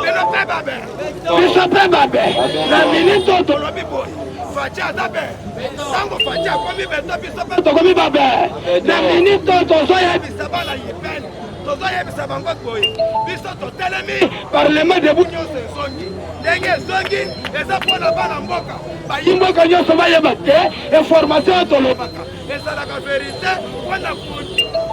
Bino mpe babe, biso mpe babe na minute oyo tolobi boye, Fatshi aza be. Ntango Fatshi akomi beto, biso mpe tokomi babe. Na minute oyo tozoyebisa bana yipene, tozoyebisa bango boye, biso totelemi, parlement debout nyonso ezongi ndenge ezongi, eza mpona bana mboka, bayi mboka nyonso bayeba te information oyo tolobaka ezalaka verite mpona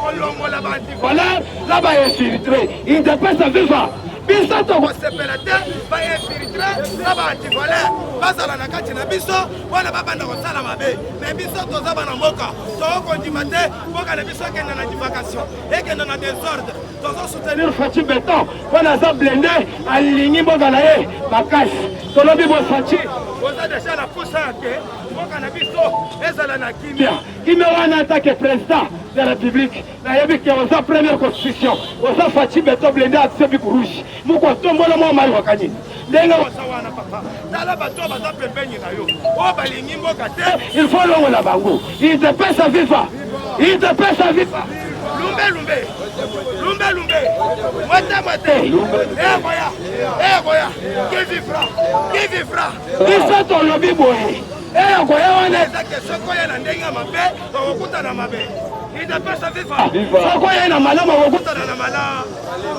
kolongola baantivaleur na bainfiltre. Udps viva! Biso tokosepela te bainfiltre na baantivaleur bazala na kati na biso mpona babanda kosala mabe. Me biso toza bana mboka, tokokondima te mboka na biso ekenda na divagation, ekenda na desordre. Tozosoutenir Fatshi Beton mpona aza blende, alingi mboka na ye makasi. Tolobi bo Fatshi, oza deja na posa ya ke mboka na biso ezala na kimia. Kimia wana, atake président de la République, nayebi ke oza première constitution, oza Fatshi Beton blende, action bic rouge moko atombola mwa mai wakanyini ndenge oza wana. Papa, tala bato baza pembeni na yo oyo balingi mboka te, il faut longola bango. Udps viva! Udps viva! Lumbe lumbe lumbe lumbe, mwete mwete, ekoya ekoya, qui vivra, qui vivra. Biso tolobi boye, eyokoya wana eza ke soki oye na ndenge ya mabe, okokutana mabe. Udps viva! Soki oye na malamu, okokutana na malamu.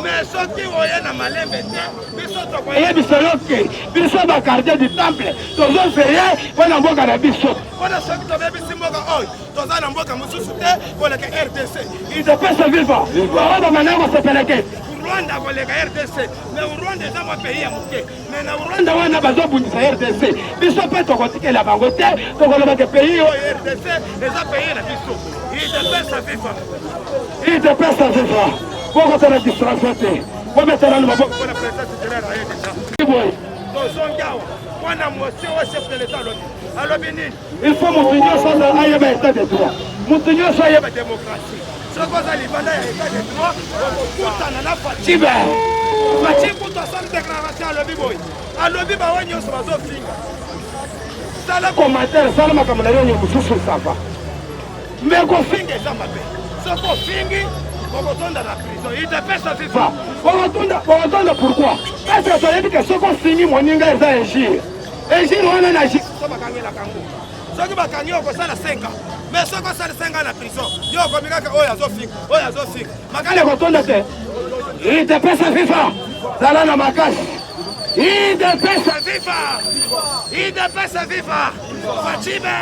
Me soki oye na malembe te, biso tokoyebisa yo ke biso bagardien du temple tozoveye mpo na mboka na biso, mpona soki tobebisi mboka oyo, toza na mboka mosusu te koleka RDC. Udps viva! Oyo bamana kosepela te Rwanda koleka RDC, mais Rwanda eza mwa pays ya moke. Me na Rwanda wana bazobundisa RDC, biso mpe tokotikela bango te, tokolobaka pays oyo RDC eza pays na biso. Udps viva! Udps viva! Bokosala distraction te, bobetana maboko mpona président titulaire aye deja. Boye tozongi awa mpona motion oyo chef de l'État alobi. Alobi nini? Il faut motu nyonso ayeba état de droit, motu nyonso ayeba démocratie. Soki oza libanda ya état de droit, okokutana na Fatshi. Fatshi kutu asali déclaration, alobi boye, alobi bawa nyonso bazofinga, sala commentaire, sala makambo na yo mosusu, ça va, me kofinga eza mabe. Soki ofingi, okotonda na prison. Udps viva! Okotonda, okotonda. Pourquoi? Parce que toyebi ke soki ofingi moninga, eza injure. Injure wana na so bakangelaka yango. Soki bakangi, okosala 5 ans. Mais soki osali 5 ans na prison, yo okomi kaka oyo azofinga, oyo azofinga, makala ekotonda te. Udps viva! Zala na makasi. Udps viva! Udps viva! Fatshi be!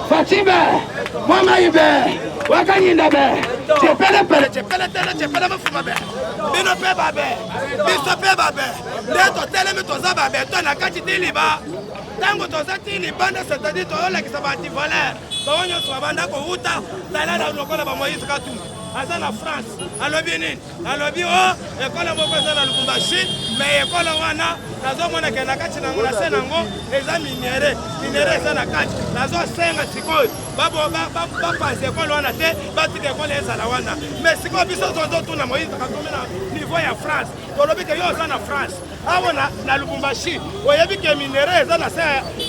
Fatshi be! Mama ibe wakanyinda be, chepelepele chepeletele chepele mafuma be. Bino mpe babe, biso mpe babe, nde totelemi, toza babeto na kati ti liba. Ntango toza ti libanda, c'est-à-dire toyolakisa baantivaleur bango nyonso babanda kowuta. Tala na lokola bamoïse Katumbi aza na France, alobi nini? Alobi o ekolo moko eza na Lubumbashi, me ekolo wana nazomona ke na kati nango, na se nango eza minerai, minerai eza na kati. Nazosenga sikoyo bapanza ekolo wana te, batika ekolo ezala wana. Me sikoyo biso tozotuna Moïse Katumbi na niveau ya France, tolobi ke yo oza na France awa na Lubumbashi, oyebi ke minerai eza na se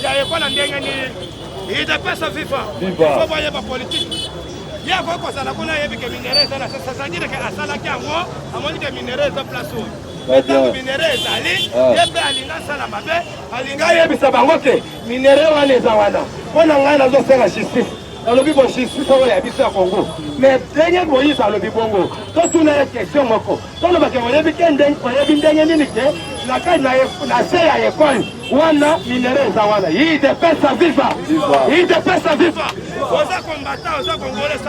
ya ekolo ndenge nini? Udps viva! Ifo boyeba politike. Ye akoki kozala kuna, ayebi ke minerai eza na se, c'est-à-dire ke asalaki yango, amoni ke minerai eza place oyo. Ntango minerai ezali, ye mpe alinga asala mabe, alinga ayebisa bango ke minerai wana eza wana. Mpo na ngai, nazosenga justice. Nalobi bo justice oyo ya biso ya Congo, mais ndenge Moïse alobi bongo, totuna ye question moko, tolobake oyebi ke oyebi ndenge nini ke na kati na se ya ekole wana minerai eza wana? Udps viva! Udps viva! Oza combattant, oza congolais 100%,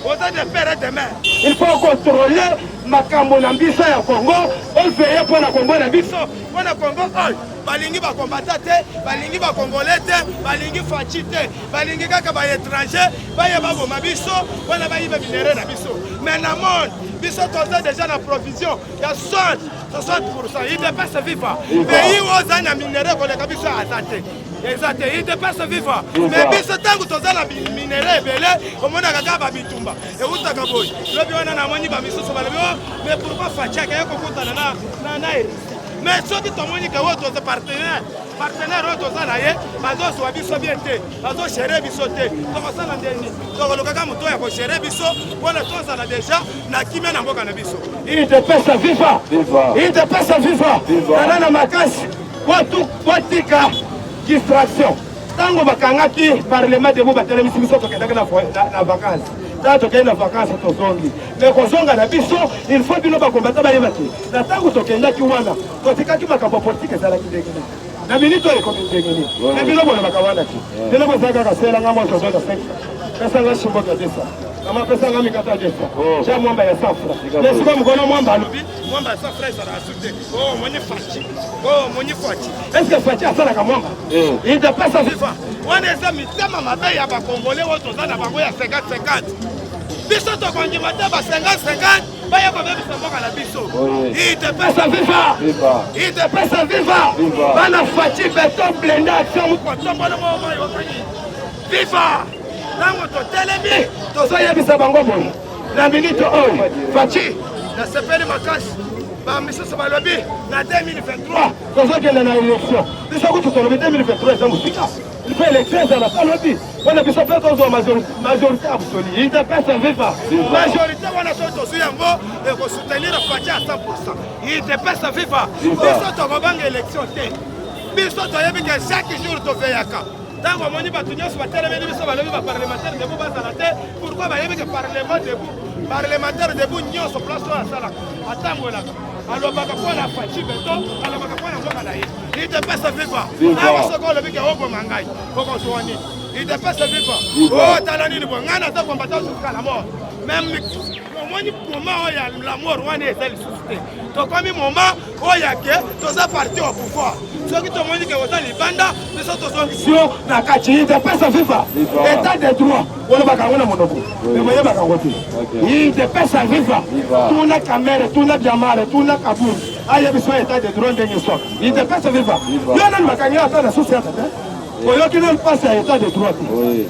oza de père et de mère. Il faut contrôler makambo na biso ya Congo, oveye mpo na Congo na biso, mpo na Congo oyo balingi bacombattants te, balingi bacongolais te, balingi Fatshi te, balingi kaka baétranger baye baboma biso mpona bayiba minerai na biso. Mais na monde, biso toza déjà na provision ya 60 60%. Udps viva! Pays oyo oza na minerai koleka biso aza te, eza te. Udps viva! Mais biso ntango toza na minerai ebele, omonaka kaka babitumba eutaka boye. Lobi wana namoni bamisusu balobi: "O, mais pourquoi Fatshi akeye kokutana na Russie?" Mais soki tomoni ke oyo toza partenaire, partenaire oyo toza na ye bazozwa biso bien te, bazogere biso te, tokosala ndenge nini? Tokolukaka moto oyo akogere biso mpona tozala deja na kimia na mboka na biso. Udps viva! Udps viva! Tala na makasi botika distraction. Ntango bakangaki parlement debout, batelemisi biso, tokendaki na vacance. Ntango tokei na vacance, tozongi, me kozonga na biso, il faut bino bakombata bayeba te na ntango tokendaki wana, totikaki makambo ya politike ezalaki ndenge nini, na minute oyo ekomi ndenge nini. Me bino bolobaka wana te, bino boza kaka selanga mwa tozoka 5, pesanga shimboka desa, mama pesanga mikata desa, ja mwamba ya safra. Me sikoyo mokolo mwamba alobi mwamba ya safra ezalaka su te. Oh, moni Fatshi, oh, moni Fatshi, est ce que Fatshi asalaka mwamba? Udps viva! Wana eza mitema mabe ya bakongole oyo toza na bango ya 50 50. Biso tokondima te ba 50 50 baya kobebisa mboka na biso. Udps viva! Udps viva! Bana Fatshi beton blende, action mokotombolo moko yokani. Viva! Ntango totelemi, tozoyebisa bango boye na minute oyo, Fatshi, nasepeli makasi. Bamisusu balobi na 2023 tozokende na élection. Biso kutu tolobi 2023 eza mosika, il faut élection ezala talobi wana biso mpe tozwa majorité absolue. Udps viva! Majorité wana soki tozwi yango, ekosoutenir Fatshi à 100. Udps viva! Biso tokobanga élection te. Biso toyebi ke chaque jour toveyaka. Ntango omoni bato nyonso batelemeli biso, balobi baparlementaire debout bazala te. Pourquoi? Bayebi ke parlement debout, parlementaire debout nyonso, place oyo asalaka, atambolaka, alobaka mpo na Fatshi beton, alobaka mpo na mboka na ye. Udps viva! Awa soki olobi ke oboma ngai, okozwa nini? Udps viva! Otala nini boye? Ngai naza combattant jusqu'à la mort. Même omoni moment oyo ya la mort wana eza lisusu te. Tokomi moment oyo ya ke toza parti au pouvoir. Soki tomoni ke oza libanda, biso tozongisi yo na kati. Udps viva! État de droit olobaka yango na monoko, me boyebaka yango te. Udps viva! Tuna Kamerhe, tuna Biamare, tuna Kabund, ayebi so état de droit ndenge swaka. Udps viva! Yo nani bakangi ata na susi ata te, oyoki nani mpasi ya état de droit te,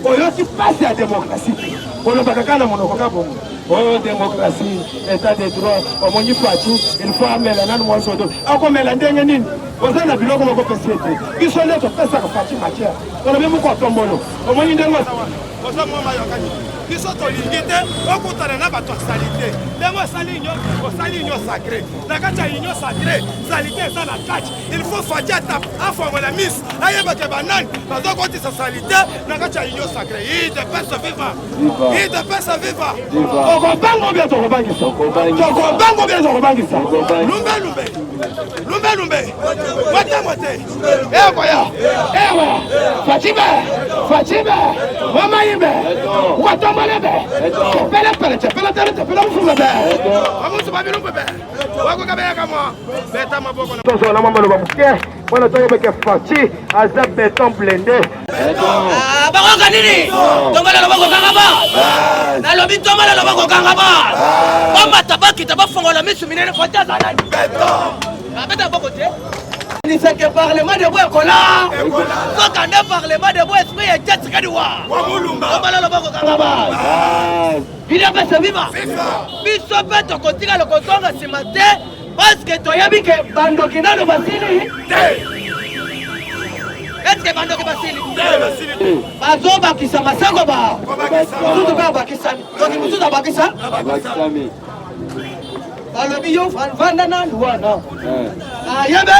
oyoki mpasi ya démocratie te. Olobaka kaka na monoko ka bongo: oh, démocratie, état de droit. Omoni Fatshi, il faut amela nanu mwa sodo. Akomela ndenge nini? Oza na biloko moko pesi ete biso nde topesaka Fatshi matière. Tolobi moko atombolo, omoni ndenge oza wana, oza mwa mayokani. Biso tolingi te okutana na bato ya saleté. Ndenge osali union, osali union sacrée, na kati ya union sacrée saleté eza na kati. Il faut Fatshi ata afongola miso, ayebake banani bazokotisa saleté na kati ya union sacrée. Udps viva! Udps viva! Tokobanga obia tokobangisa, tokobanga obia tokobangisa. Lumbe lumbe, lumbe lumbe, mote mote, ekoya ewa. Fatshi be, Fatshi be, mamayibe watombole be, cepele pele cepele tele cepele mufunga be, bamusu babilumbu be, wakoka beyaka mwa beta maboko. Tozala mwa maloba moke mpona toyebeke Fatshi aza beton blende. Bakoka nini? Tombola loboko, kanga ba. Nalobi tombola loboko, kanga ba. Bamata, bakita, bafongola misu minene. Fatshi aza nani? Babeta boko te. Niseke parlement debout ekola, soka nde parlement debout, esprit ya Tshisekedi wa tombola loboko, kanga ba. Udps viva! Biso mpe tokotikala kozonga nsima te, parce que toyebi ke bandoki nano basili te. Eske bandoki basili? Bazobakisa masango, ba mosusu mpe abakisami, ndoki mosusu abakisa. Balobi yo vanda nanu wana, ayebe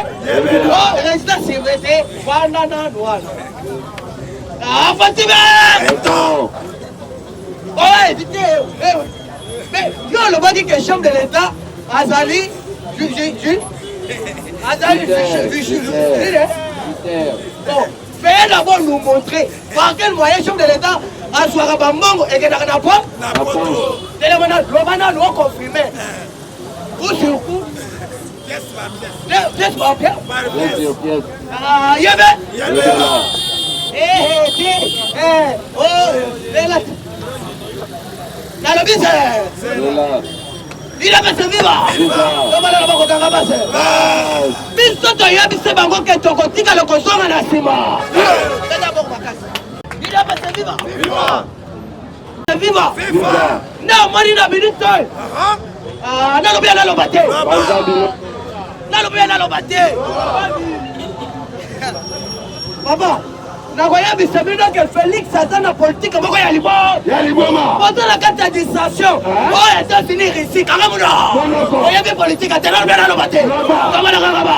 résident surveillé te, vanda nanu wana. Fatshi be, évite. Mais yo olobaki ke chef de l'État azali azali. Bon, veuillez d'abord nous montrer par quel moyen chef de l'État azwaka bambongo ekendaka na po telema na loba nanu, oconfirme coup sur coup, pièce par pièce. Yebe te, lela nalobi se Udps viva! Tobalaka bakokanga base. Biso toyebisi bango ke tokotikala kozonga na nsima. Beta boko makasi. Udps viva! Viva! Na omoni na minute oyo, nalobi, naloba te. Nalobi ye naloba te. Papa, nakoyebisa bino ke Félix aza na politike moko ya liboma. Oza na kati ya distraction. Oyo États-Unis, Russie, kanga monoko. Oyebi politike te, nalobi ye naloba te. Kanga na kanga ba.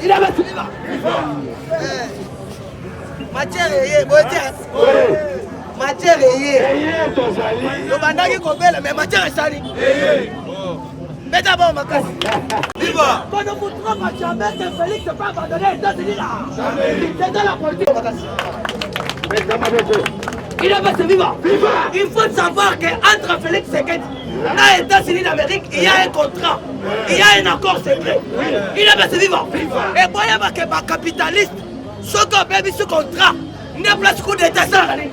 Il avait matière eye boye te matière eye tobandaki kobela mais matière esali beta bao makasi. Qu'on ne vous trompe jamais que Félix peut abandonner les États-Unis là. C'est dans la politique. Il est passé vivant. Il faut savoir qu'entre Félix Tshisekedi et États-Unis d'Amérique, il y a un contrat. Il y a un accord secret. Il est passé vivant. Et voyez que ba capitaliste, soki obebisi contrat, nde place coup d'état esalaka nini?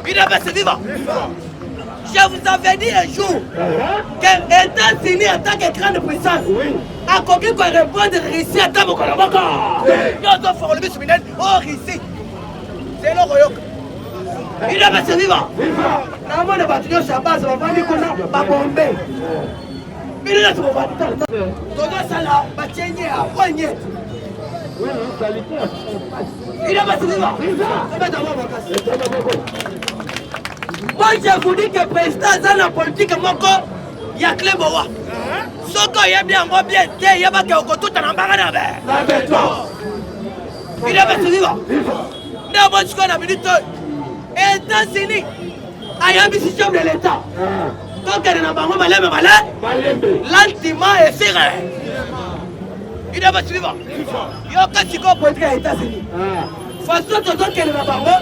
Il est passé vivant. Je vous avais dit un jour que États-Unis en tant que grande puissance akoki korépondre Russie ata mokolo moko. Yo ozofongola miso minene o Russie. C'est eloko oyoka. Il est passé vivant. Namona bato nyonso ya base bavandi kuna babombe. Bino nyonso bovandi tozosala batie nye apoi nye. Il est passé vivant. Tobeta mwa makasi. Moi je vous dis que président aza na politique moko ya clé bowa. Soki oyebi yango bien te, yebaka okotuta na mbanga na be. Il est passé vivant. Nde omoni sikoyo na minute oyo États-Unis ayebisi chef de l'État tokende na bango malembe malembe, lentement et sûr. Il est passé vivant. Yoka sikoyo politique ya États-Unis. Façon tozokende na bango,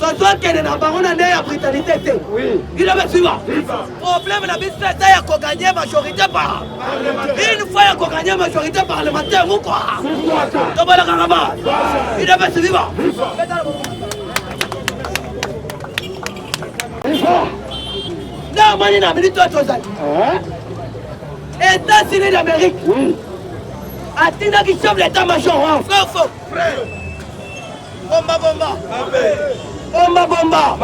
tozokende na bango na ndenge ya brutalité te. Il est passé vivant. Problème na biso eza ya koganye majorité par une fois ya koganye majorité parlementaire ou quoi. Tobalakaka ba. Il est passé vivant. Nde omoni na minute oyo tozali États-Unis d'Amérique atindaki chef d'état major wana frère faux bomba bomba bomba bomba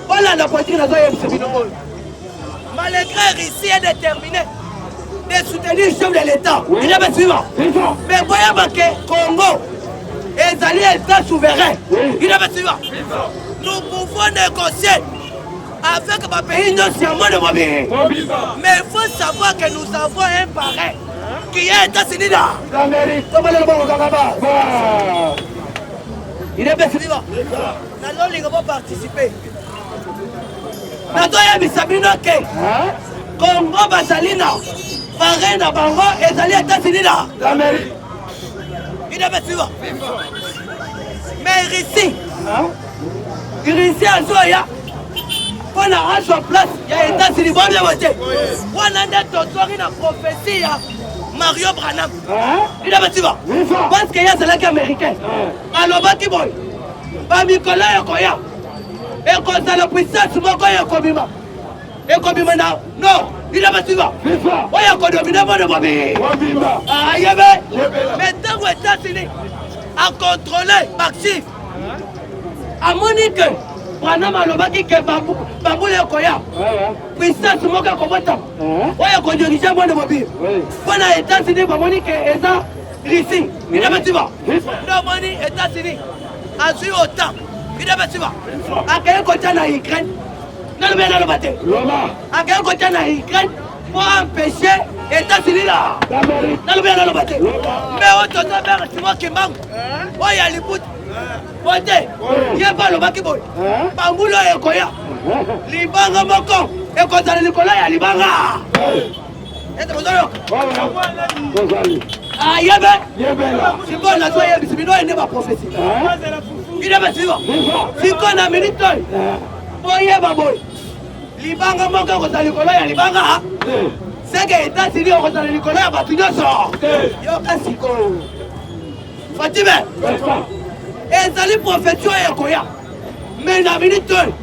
bolanda politike nazoyebisa bino oyo. Malgré Russie est déterminé de soutenir chef de l'État, il est suivant. Mais boyeba ke Congo ezali État souverain. Il est suivant. Nous pouvons négocier avec ma pays nyonso ya monde mobimba. Mais il faut savoir que nous avons un parrain qui est États-Unis là. Tobalelo bongo kaka ba. Il est suivant. Nazolinga bo participer. Nazoyebisa bino ke Congo bazali na parrain na bango ezali États-Unis là. Il est suivant. Mais Russie, Russie azoya mpo na azwa place ya États-Unis bobyebo te. Wana nde tozwaki na prophétie ya Mario Branham. Il est suivant. Parce que ye azalaki américain. Alobaki boye bamikolo ekoya ekozala puissance moko ekobima ekobima na nord. Il est suivant. Oyo akodomine monde mobimba. Ayebe. Mais ntango États-Unis akontrole baactif, amoni ke Branham alobaki ke bambula ekoya puissance moko ekobotama oyo ekodirige monde mobimba. Mpo na États-Unis bamoni ke eza Russie. Il est suivant. Nde omoni États-Unis azwi OTAN. Il est suivant. Akei kotia na Ukraine. Nalobi naloba te. Akei kotia na Ukraine pour empêcher États-Unis là. Nalobi naloba te. Mais oyo tozobenga Simon Kimbangu oyo ya libuta po te ye mpe alobaki boye bambula oyo ekoya libanga moko ekozala likolo ya libanga. Ete bozoyoka ayebe sikoyo nazoyebisa bino oyo nde baprofesi bino basiba sikoyo na minute oyo boyeba boye libanga moko ekozala likolo ya libanga seke États-Unis okozala likolo ya bato nyonso. Yoka sikoyo Fatime ezali prophétie oyo ekoya. Mais na minute oyo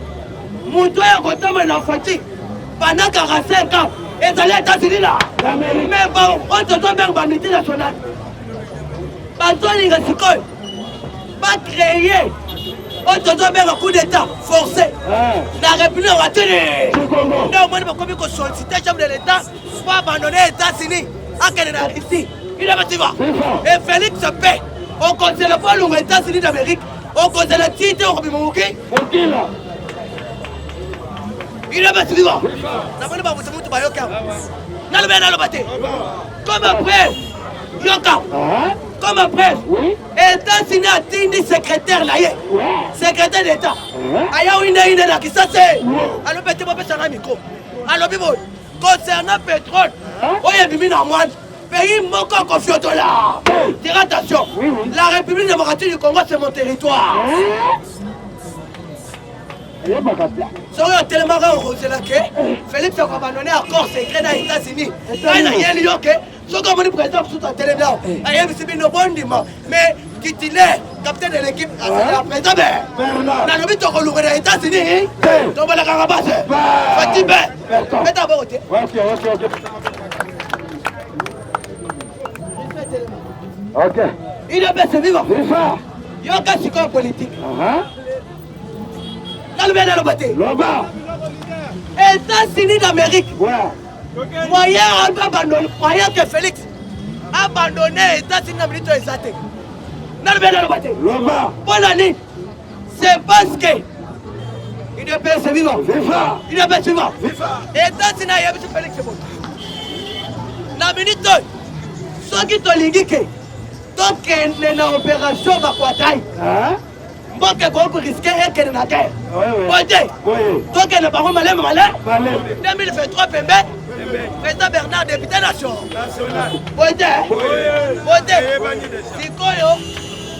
moto oyo akotama na Fati pendant 45 ans ezali États-Unis là. Mais oyo tozobenga ba multinationale bazolinga sikoyo bacreye Oyo tozobenga coup d'état forcé na République watini. Nde omoni bakomi kosollicite chef de l'État po abandonne États-Unis akende na Russie. Idabatiba et Félix pe okozela po alunga États-Unis d'Amérique, okozela ti te okobima moki. Idabatiba namoni bamoto mutu bayoki yango naloba naloba te comme après yoka comme après États-Unis atindi secrétaire na ye secrétaire d'État aya winde inde na Kisasa alobi ete bopesa nga micro alobi boye concernant pétrole oyo ebimi na mwana pays moko akofiotola. Tira attention, la République démocratique du Congo, c'est mon territoire. Soki otelemaka okozela ke Félix akoabandonne accord secret na États-Unis, ngai nayeli yo ke soki omoni président mosusu atelemi awa ayebisi bino bondima, mais titulaire capitaine de l'équipe azala président be nalobi tokoluka na États-Unis tobalakaka base Fati be beta boko te. Ok. UDPS viva. Viva. Yoka sikoyo politique. Nalobi naloba te. Loba. États-Unis d'Amérique. Moyen abandonné, moyen que Félix abandonné États-Unis d'Amérique eza te. Nalobi naloba te. Loba. Mpo na nini? C'est parce que UDPS viva. Viva. UDPS viva. Viva. États-Unis ayebisi Félix boye. Na minute oyo soki tolingi ke tokende na opération bakwatai, mboka ekoki korisquer ekende na guerre po te tokende bango maleme maleme. 2023 pembe président Bernard député national boye te, boye te. Sikoyo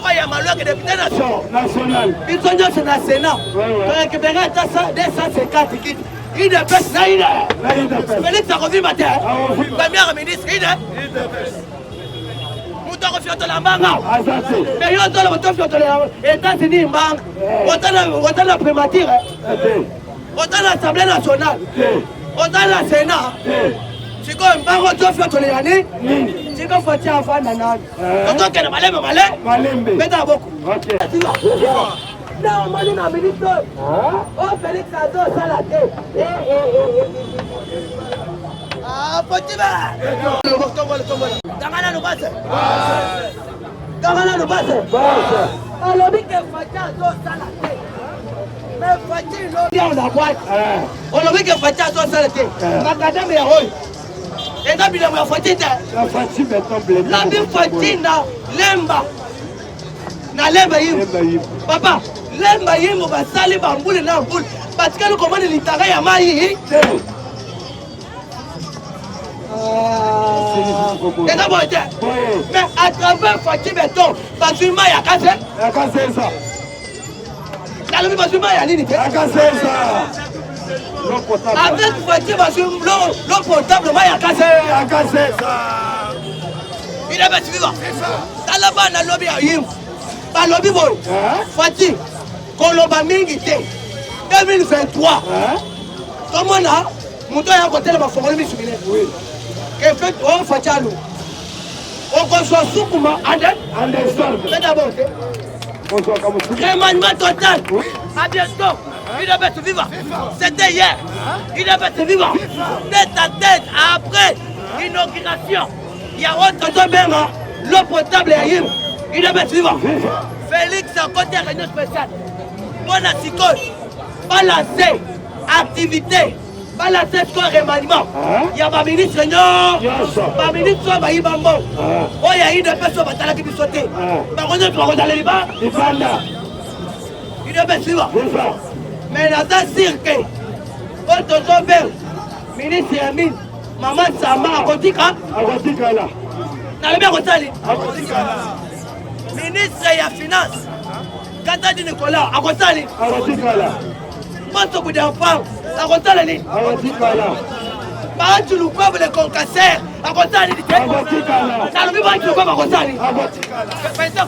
oyo ya Malweke député national, biso nyonso na Sénat torécupéré ata 250 kiti UDPS na ide Félix akovimba te premier ministre ide moto akofiotola mbanga. Mais yo ozoloba tofiotola États-Unis mbanga, ota na primature, ota na Assemblée nationale, oza na Sénat. Sikoyo mbango tofiotolela nini? Siko Fati avanda nani, tozokende maleme malembe. Beta boko na omoni na minute oyo oyo Félix azosala te. Potiba tanga nanu base, tanga nanu base. Alobi ke Fati azosala te, mais Fati lobi na boîte olobi ke Fati azosala te. Makadame ya oyo eza bilembo ya Fati te. Labi Fati na Lemba, na Lemba Yimbo, papa Lemba Yimbo, basali bambule na mbule, batikali komona litanga ya mai eza boye te. Mais à travers Fati Beton bazwi mai ya kase. Nalobi bazwi mai ya nini te? Avec Fati bazwi l'eau potable, mai ya kase. UDPS viva. Tala bana lobi ya Yimbo balobi boye: Fati koloba mingi te, 2023 tomona moto aya kotelema fongoli misu minene ke oyo Fati alu okozwa sukuma ande d'abord te. Remaniement total. À bientôt. UDPS viva. C'était hier. UDPS viva. Tête à tête après inauguration. Il y a autre tozobenga l'eau potable ya Yimbo. UDPS viva. Félix akoti ya réunion spéciale mpona sikoyo balancer activité, balancer sikoyo remaniement ya baministre nyonso, baministre oyo bayiba mbongo oyo ya UDPS oyo batalaki biso te, bango nyonso bakozala libanda. UDPS viva. Mais naza sûr ke oyo tozobenga ministre ya mine, mama Sama, akotika. Akotikala. Nalobi akosali. Ministre ya finance Katadi Nicolas akosali. Akotikala. Mboso Kudiampango akosala nini? Akotikala. Bahati Lukwebo le concasseur akosala nini te? Akotikala. Nalobi Bahati Lukwebo akosala nini? Président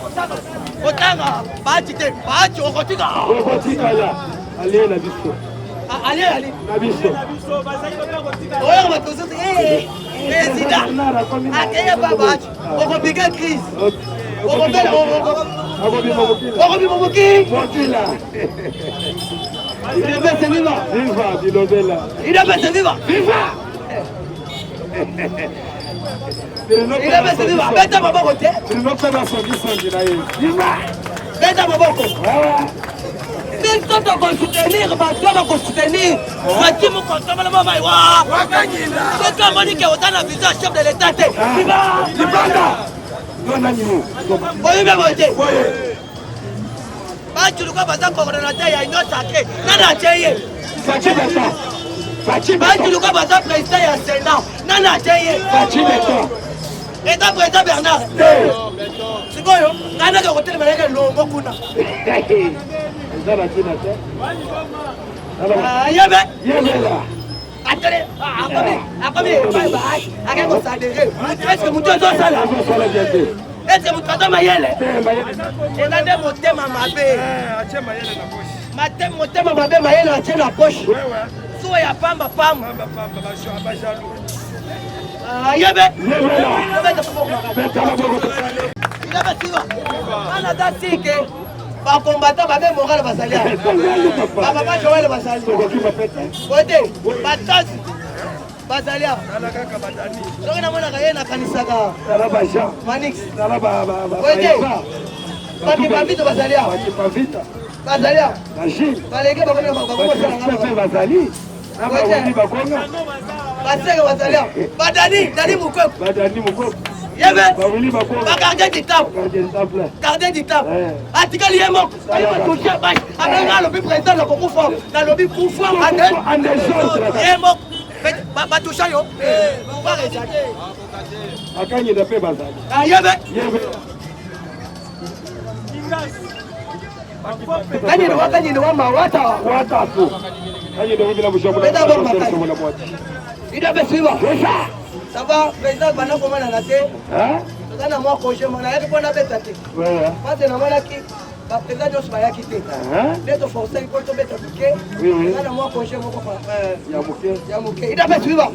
kotanga Bahati te, Bahati okotika. Okotikala alie na biso. Alie ali na biso. Oyo bato mosusu, président akeye pa Bahati okopika crise, okobela. Okobima moki. Mokila. Udps viva. Viva bilobela. Udps viva. Viva. Udps viva. Beta maboko te. Trinoksa na songisongi na ye. Viva. Beta maboko. Biso tokosoutenir bato bakosoutenir Fatshi mokontomala mwa mai wa soki amoni ke oza na vision ya chef de l'etat te libanda oyebi boye te bajuluka baza coordonnateur ya union sacré nani atie ye bajuluka baza président ya sénat nani atie ye eza président bernard sikoyo ngai nake kotelema yeke longo kuna eza na ntina te yebe yebela atele akomi akomi epai baaki ake kosadere eske motu ezosala eske motu aza mayele eza nde motema mabe motema mabe mayele atie na poche suwa ya pamba pamba yebe wana aza sike bakombata babe moral bazali awa bapapa joel bazali ote batasi bazali awa soki namonaka ye nakanisaka manix ote bakipavito bazali awa bazali awa balenge bakomi baseke bazali awa badani dani mokoko yebe bagardien du temple gardien du temple atikali ye moko aye batouche basi abenga alobi président nakokufa nalobi kufa ye moko batoucha yo pouvoir ezali akanyenda mpe bazali yebe kanyenda wa kanyenda wa mawata watatu kanyenda wibila Beta bor makasi. Ida besiba. Ça va, président bana komonana te. Toza na mwa congé moko nayaki mpo nabeta te. Parce namonaki baprésident nyonso bayaki te. Nde toforcaki mpo tobeta moke. Toza na mwa congé moko ya moke. Ida besiba.